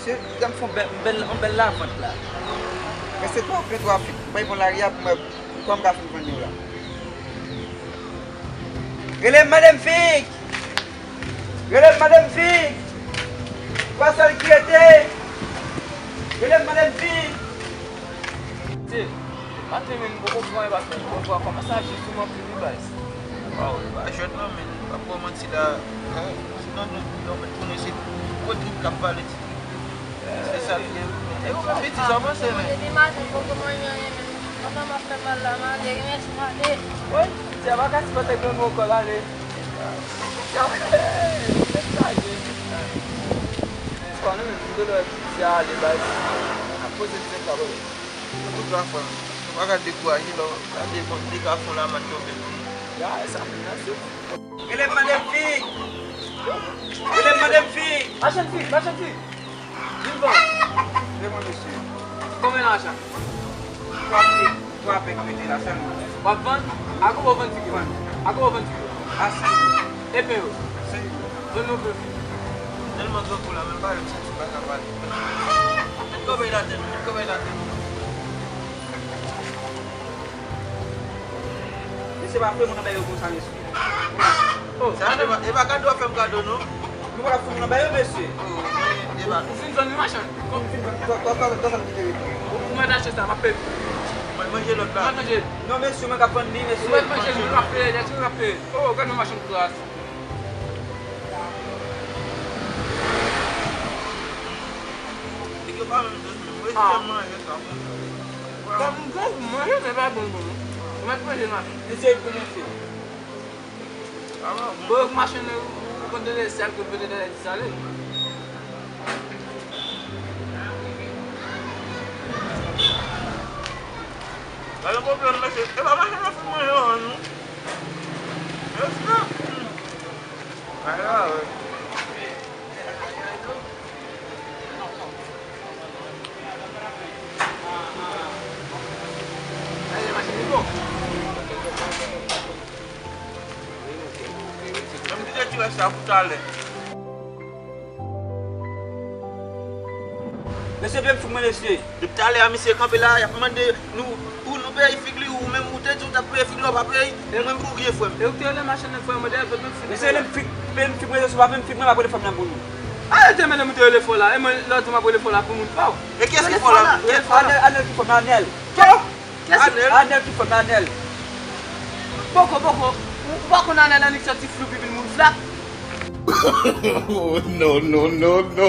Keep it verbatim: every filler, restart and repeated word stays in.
Gade m fè yon bèl, yon bèl, yon bèl lavant la. Men se twò, men twò fik. Mwen bon lari a pou mwen, kòman m ka fin vann yo la. Rele m Madan Fik! Rele m Madan Fik! Twa sèl ki rete! Rele m Madan Fik! Ti, maten menm m poko pran e pa fè, m poko pran kòmanse aji sou mwen pou li baz. Waw, li pa jwèt non, men m p ap ba w manti la. Sinon, nou, nou mèt tounen se gwo trip k ap pale ti. Se sa l ye. E ou menm, Piti, sa w panse, men? Depi maten, m poko manje anyen, men pandan m ap fè mal la, m ale, remèsye m ale. Wi, Piti, a pa ka sipòte granmoun ankò, l ale. Piti, a, nèg chaje. Piti, pa nou menm, m te lè Piti a ale, baz. N ap poze ti nèg la, baz. An tou ka, frè m, nou pa ka dekouraje lè w gade bon, li ka fè yon lamann tonbe pou nou. Ya, e sa menm, mèsi. Rele m Madan Fik! Rele m Madan Fik! Machann fik, machann fik! Vin vann! Rele mwen, mesye. Konbyen lajan? Twa fik, twa fik mete la sèlman. W ap vann? A konbyen w vann fik yo? Vann. A konbyen w vann fik yo? A senk goud. E pen yo? Senk goud. Vann nou pen. Tèlman grangou la, menm pa yo santi pa ka pale. Met kòbèy la tèt, met kòbèy la tèt. Mesye, pa fè moun anba yo konsa, mesye. Oh, sa, e pa, e pa kado w ap fè m kado, non. Nou pa ka fè moun anba yo, mesye. Oh, men, e pa. Ou fin vann li, machann? Ou fin vann, twa, twa, twa, twa, sa m kite rete. Ou, ou mèt achte sa, m ap peye. Mwen manje lòt la. Mwen manje. Non, mesye, mwen k ap vann li, mesye. Ou mèt manje, mwen ap peye, mèt mwen ap peye. Oh, gade yon machann kras. Nèg yo pa menm jwenn menm. Mwen jwenn manje sa. Bon, m bon pou manje, men pa bon pou mwen. Ou mèt manje, machann. Mesye, pou mwen fè. Bon, yo machann, ou konn tande sèl, ou konn tande sale. Pa gen pwoblèm, mesye. E pa machann nan fout manje yo, non. Mesye. Ay, la, wi. Menm kite ti rès la pou talè. Mesye, peye m fig mwen, mesye. Depi talè a, misye kanpe la, y ap mande nou, ou nou peye fig li, ou menm ou te di ou t ap peye fig li, ou pa peye, ou menm pou w gen frè m. E ou te rele machann nan frè mwen, dèyè peye m fig mwen. Mesye, rele m fig, peye m fig mwen, mesye, pa peye m fig mwen, m ap rele fanm nan pou nou. Arete, men lè m te rele fò la, e mwen lòt jou m ap rele fò la pou moun pa w. E kiyès ki fò la? Kiyès ki fò la? Anèl, Anèl ki fò m, Anèl. Kiyès? Anèl? Anèl ki fò m, Anèl. Poko, poko. Ou, ou pa konn Anèl annik sòti flou pi vin moun flak? Oh, no, no, no, no.